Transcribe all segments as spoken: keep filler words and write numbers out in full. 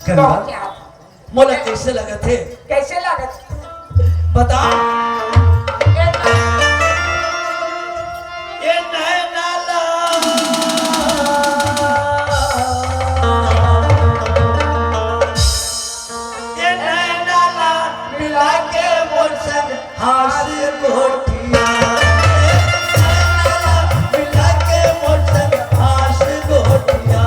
तो क्या? मोला कइसे लगत हे? कइसे लगत? बता। ए नैना ला, ए नैना ला मिला के मोर संग हास गोठिया। ए नैना ला मिला के मोर संग हास गोठिया।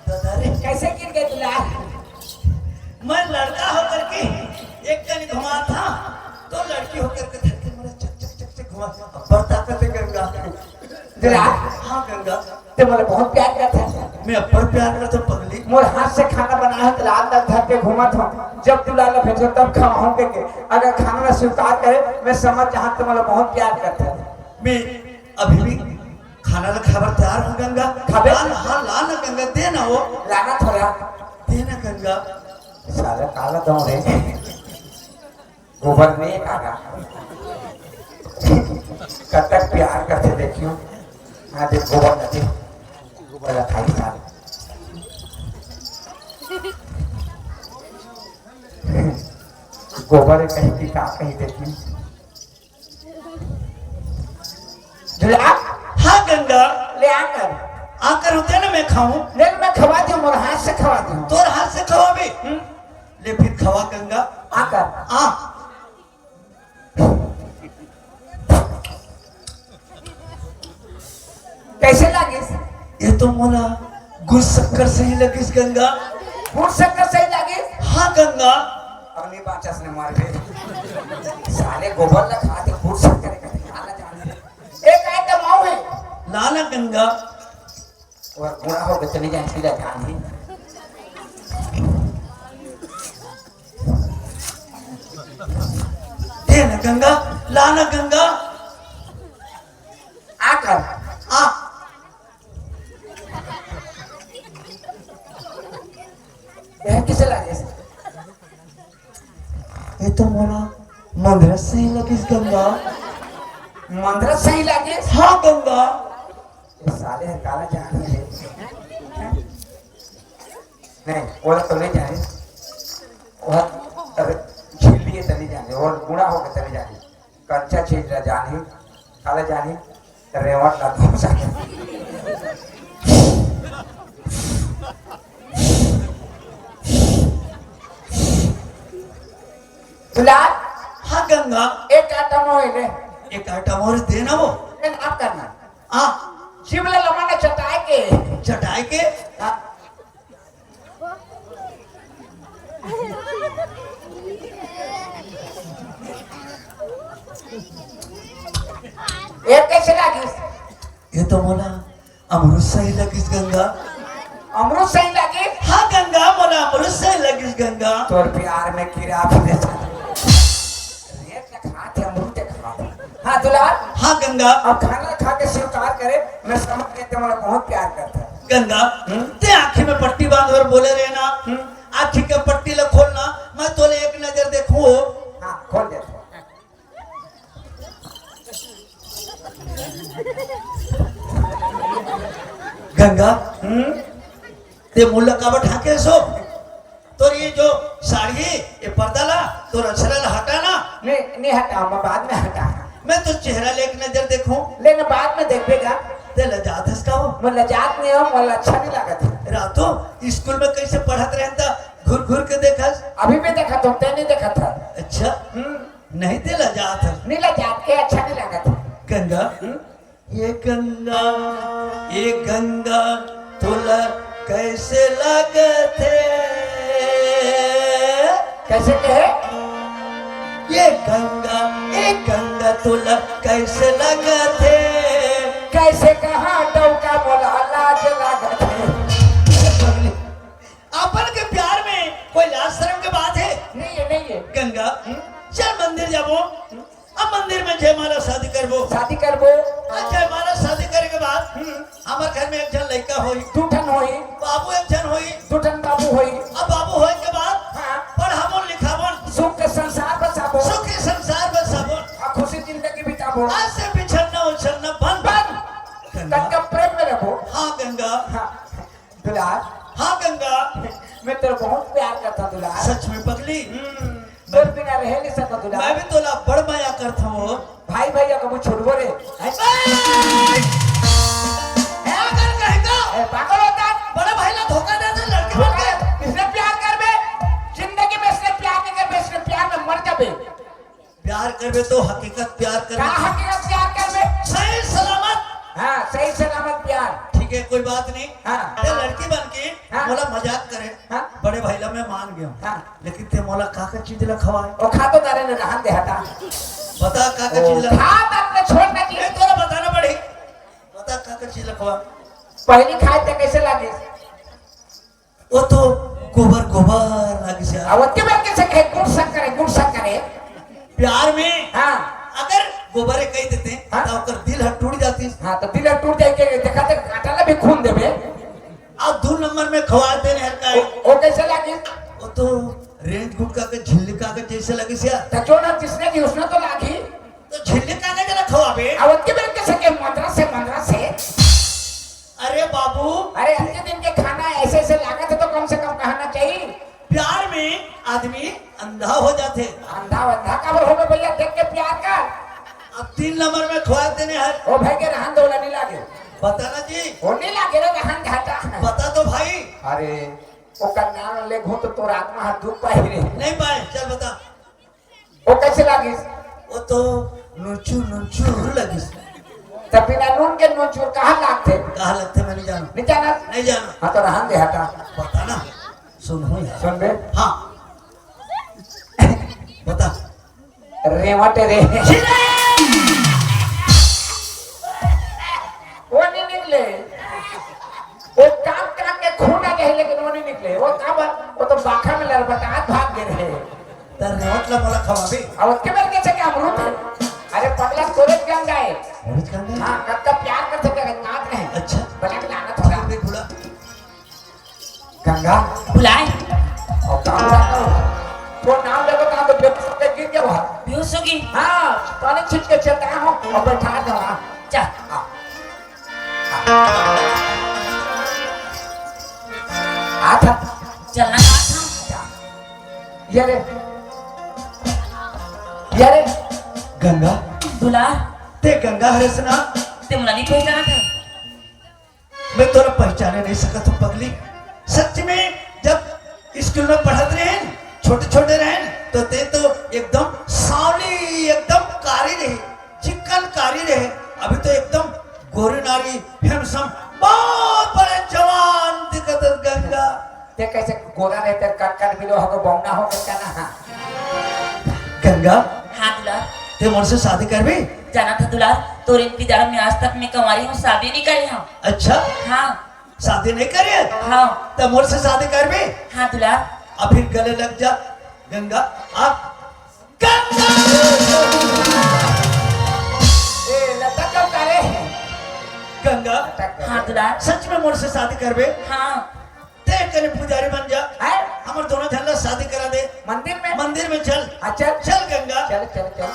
दादा रे, कइसे गिर गे दुलार? मैं लड़का होकर के एक कनी घुमाथंव, तो लड़की होकर के धरती मोला चक, चक, चक, चक घुमा। अब्बड़ ताकत हे गंगा। दुलार? हाँ गंगा। तैं मोला बहुत प्यार करथस। मैं अब्बड़ प्यार करथंव पगली। मोर हाथ से खाना बनाए हस त लान लान धर के घूमत हंव। जब दुलार ला भेजहूं तब खवाहूं कहिके। अगर खाना ला स्वीकार करे, मैं समझ जाहूं तैं मोला बहुत प्यार करथस। मैं अभी भी खाना ला खाए बर तैयार हंव गंगा। खाबे? ला ना, हाँ, ला ना गंगा, दे ना वो। लाना थोड़ा। दे ना गंगा। साला काला दौड़े। गोबर में काला। कतक प्यार करथे देखियो। हाँ, दे गोबर ला दे। गोबर ला खाई साले। गोबर कहीं की का कहीं देखियो। दुलार? हाँ गंगा। ले आकर। आकर होते ना मैं खाऊं। ले मैं खवा दूं, मोर हाथ से खवा दूं। तोर हाथ से खवाबे? हम्म। ले फिर खवा गंगा। आकर। आ। कइसे लागिस? ये तो मोला गुड़ शक्कर सही लगिस गंगा। गुड़ शक्कर सही लागिस? हाँ गंगा। अब नहीं बाचस ने मार के। साले गोबर ला खाथे, गुड़ शक्कर कथे, ला ना जाने। एक आइटम अउ हे। ला ना गंगा। अउ गुड़ा होगे त नहीं जाने, सीधा जान ही। दे ना गंगा, ला ना गंगा। आकर। आ। ये कइसे लागिस? ये तो मोला मंदरस सही लगिस गंगा। मंदरस सही लागिस? हाँ गंगा। ये साले ह काला जाने रे। नहीं, वो तो नहीं जाने। वो, अरे, झिल्ली हे त नहीं जाने, वो गुड़ा होगे त नहीं जाने। कंचा चीज ला जाने, काला जाने, रेवट ला घुसा। दुलार? हाँ गंगा। एक आइटम अउ ले। एक आइटम अउ दे ना वो। नहीं, आप करना। हाँ। जीभ ला लमन चटाए के। चटाए के? हाँ। ये कइसे लागिस? ये तो मोला अमरूद सही लगिस गंगा। अमरूद सही लागिस? हाँ गंगा, मोला अमरूद सही लगिस गंगा। तोर प्यार में कीड़ा फंसे। रेट ला खाथे, अमरूद ला खाथे। हाँ दुलार। हाँ गंगा। अब खाना खा के स्वीकार करे, मैं समझ गेंव तैं मोला बहुत प्यार करथस। गंगा, हम्म? तैं आँखी में पट्टी बांधे बर बोले रहे ना, हम्म? आँखी के पट्टी ला खोल ना, मैं तोला एक नजर देखहूं। हाँ, खोल देथंव। गंगा, हम्म? ते मोला काबर ढांके हस? तोर ये जो साड़ी, ये पर्दा ला, तोर अछरा ला हटा ना। नहीं, नहीं हटा, मैं बाद में हटा। मैं तो चेहरा ले एक नजर देखूं। ले ना, बाद में देखबे का। ते लजात हस का हो? मैं लजात नहीं हूँ, मोला अच्छा नहीं लागत है। रातो स्कूल में कैसे पढ़त रहन त घुर घुर के देखस? अभी भी देखत हूँ, ते नहीं देखत है। अच्छा, हम्म। नहीं ते लजात हस। नहीं लजात के, अच्छा नहीं लागत है। गंगा, हम्म? ये गंगा, ये गंगा, तोला कैसे लागत हे? कैसे कहे? ये गंगा, ये गंगा, तोला कैसे लागत हे? कैसे कहा डौका मोला लाज लागत हे। अपन के प्यार में कोई लाज शर्म के बात है? नहीं है, नहीं है। गंगा, हम्म? चल मंदिर जाबो। हम्म? अब मंदिर में जयमाला शादी करबो। शादी करबो। अब जयमाला शादी करे के बाद, हम्म। हमर घर में एक झन लइका होई। दू ठन होई। बाबू एक झन होई। दू ठन बाबू होई। अब बाबू होए के बाद, हाँ। पढ़ाबो लिखाबो। सुख के संसार बसाबो। सुख के संसार बसाबो। आ खुशी जिंदगी बिताबो। आज से बिछड़ना उछड़ना बंद। बंद। गंगा। तब प्रेम में रहबो। हाँ गंगा। हाँ। दुलार। हाँ गंगा। मैं तोर बहुत प्यार करता दुलार। सच में पगली। हम्म, तोर बिना रहे नहीं सकता दुलार। मैं भी तोला बड़ मया करता हूँ। भाई भैया कबू छुड़बो रे। हैं? ए! ए, अगर कहेगा, ए, पागल होता। बड़े भाई ला धोखा दे दे, लड़की बन के। इसने प्यार कर बे, जिंदगी में इसने प्यार नहीं कर बे, इसने प्यार में मर जाबे। प्यार करबे तो हकीकत प्यार करबे। का हकीकत प्यार करबे? सही सलामत। हाँ, सही सलामत प्यार। ठीक है, कोई बात नहीं। हाँ। ये लड़की बन के हाँ। मोला मजाक करे। हाँ। बड़े भाई ला मैं मान गया हूँ। हाँ। लेकिन ते मोला का का चीज ला खवाए? ओ खा तो तारे ने रहन दे हटा। बता का का ओ, चीज ला। खा तारे ने छोड़ ना की। नहीं, तोला बताना पड़ी। बता का का चीज ला खवाए। पहली खाए ते कैसे लागे? वो तो गोबर गोबर लागिस यार। अब ओतके बेर कैसे कहे गुड़ शक्कर है, गुड़ शक्कर है? प्यार में हाँ। अगर गोबर कह देते हाँ। तो ओकर दिल ह टूट जाती। हाँ, तो दिल ह टूट जाए के देखा तो काटा ला भी खून देबे। अब दू नंबर में खवा देने हर का। वो, वो कैसे लागी? वो तो रेंज गुटखा के झिल्ली कागज जैसे लगिस यार। तो जो ना जिसने की उसने तो लागी। तो झिल्ली कागज ला खवाबे। अब ओतके बेर कैसे के मंदरा से, मंदरा से। अरे बाबू। अरे, इतने दिन के खाना ऐसे ऐसे लागत है तो कम से कम कहना चाहिए। प्यार में आदमी अंधा हो जाते। अंधा अंधा काबर होबे भैया, देख के प्यार कर। अब तीन नंबर में खवा देने हैं। ओ भाई के रहन दो, नहीं लागे। बता ना जी। ओ नहीं लागे रे, रहन घाटा। बता दो भाई। अरे, ओकर नाम ले घूम तो तोर आत्मा हाथ दुख पाई रे। नहीं पाए, चल बता। वो कैसे लागिस? वो तो नुचू नुचू लगिस। तब बिना नून के नुचू कहाँ लागथे? कहाँ लगथे मैं नहीं जानों। नहीं जाना? नहीं जानों। हाँ तो रहन दे हटा। बता ना। सुन हो यार। सुन बे। हाँ। बता। रेवट रे। वो नहीं निकले। वो काम काम के खून आ गए लेकिन वो नहीं निकले। वो काम, वो तो बाखा में लड़बटात भाग गए रहे। त रेवट ला मोला खवाबे। अब ओतके बेर कैसे के अमरूद है? अरे पगला, तोरे के गंगा है। मोरे के गंगा है? हाँ, कब का प्यार कर सके, नाच रहे। अच्छा। बड़ा के लानत होगा। ठीक है, बूढ़ा। गंगा। बुलाए। और काम करता हूँ। तो नाम लेबो काम तो बेहोश होके गिर गया वहाँ। बेहोश होगी? हाँ, पानी छिट के चलता हूँ और बैठा दो वहाँ। जा। हाँ। आ था। चलना कहाँ था? ये रे। ये रे। गंगा। दुलार। ते गंगा हरेस ना? ते मोला नहीं पहचाना था। मैं तोला पहचाने नहीं सकत हूँ पगली। सच में जब स्कूल में पढ़त रहेन, छोटे छोटे रहेन, तो ते तो एकदम सांवली, एकदम कारी रहे, चिकन कारी रहे। अभी तो एकदम गोरी नारी, handsome, बहुत बड़े जवान दिखत हस गंगा। ते कैसे गोरा रहे, ते कट कट मिलो हो, बौना हो के ना। हाँ। गंगा। हाँ दुलार। ते मोर से शादी करबे? जाना था दुलार, तोर इंतजार में आज तक मैं कंवारी हूँ, शादी नहीं करी हूँ। अच्छा? हाँ। शादी नहीं करे? हाँ। त मोर से शादी करबे? हाँ दुलार। अब फिर गले लग जा गंगा। आ गंगा। ए, लटक जाओ तारे। गंगा। लटक जाओ। हाँ दुलार। सच में मोर से शादी करबे? हाँ। ते कने पुजारी बन जा। हैं? हमर दोनों झन ला शादी करा दे। मंदिर में? मंदिर में चल। हाँ, चल। चल गंगा। चल, चल, चल।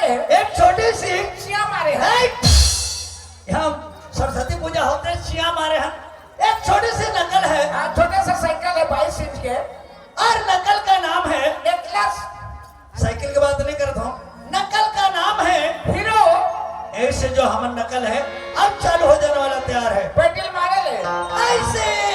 एक छोटी सी चिया मारे हैं। है। हम सरस्वती पूजा होते चिया मारे हैं। एक छोटी सी नकल है। हाँ, छोटा सा साइकिल है बाईस इंच के। और नकल का नाम है, एटलस। साइकिल की बात नहीं करता हूँ, नकल का नाम है। हीरो। ऐसे जो हमर नकल है, अब चालू हो जाने वाला तैयार है। पेडल मारे ले। ऐसे